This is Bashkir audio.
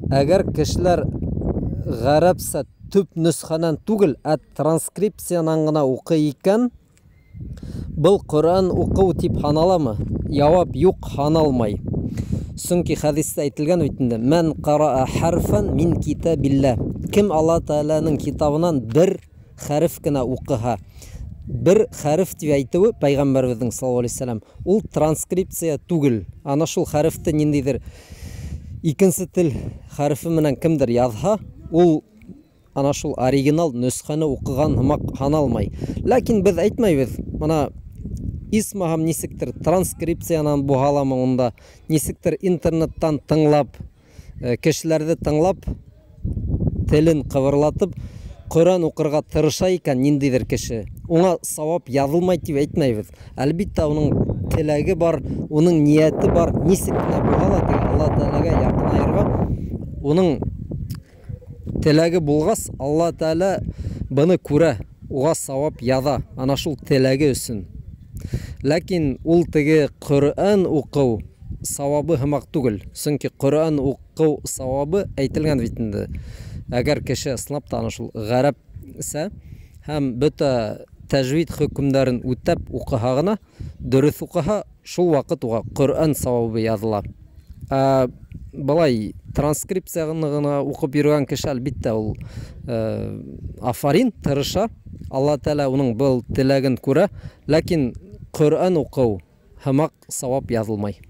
Әгәр кешеләр ғәрәпсә төп нөсхәнән түгел, ә транскрипциянан ғына уҡый икән, был Ҡөрьән уҡыу тип һаналамы? Яуап: юҡ, һаналмай. Сөнки хәҙистә әйтелгән бит инде: "Мән ҡараа хәрфән мин китабилла". Кем Алла Тәғәләнең китабынан бер хәреф кенә уҡыһа. Бер хәреф тип әйтеүе пәйғәмбәребеҙҙең саллаллаһу алейһи вәсәләм, ул транскрипция түгел. Ана шул хәрефте ниндәйҙер икенсе тел хәрефе менән кемдер яҙһа, ул ана шул оригинал нөсхәне уҡыған һымаҡ һаналмай. Ләкин беҙ әйтмәйбеҙ, мына исмаһам нисектер транскрипциянан булһа унда, нисектер интернеттан тыңлап, кешеләрҙе тыңлап, телен ҡыбырлатып, Ҡөрьән уҡырға тырыша икән ниндәйҙер кеше, уңа сауап яҙылмай тип әйтмәйбеҙ. Әлбиттә, уның теләге бар, уның ниәте бар, нисек кенә булһа ла теге Алла Тәғәләгә яҡынайырға уның теләге булғас, Алла Тәғәлә быны күрә, уға сауап яҙа, ана шул теләге өсөн. Ләкин ул теге Ҡөрьән уҡыу сауабы һымаҡ түгел. Сөнки Ҡөрьән уҡыу сауабы әйтелгән бит инде. Әгәр кеше ысынлап та ана шул ғәрәпсә һәм бөтә тәжвид хөкөмдәрен үтәп уҡыһа ғына, дөрөҫ уҡыһа, шул ваҡыт уға Ҡөрьән сауабы яҙыла. Ә былай транскрипцияны ғына уҡып йөрөгән кеше, әлбиттә, ул афарин, тырыша, Алла Тәғәлә уның был теләген күрә, ләкин Ҡөрьән уҡыу һымаҡ сауап яҙылмай.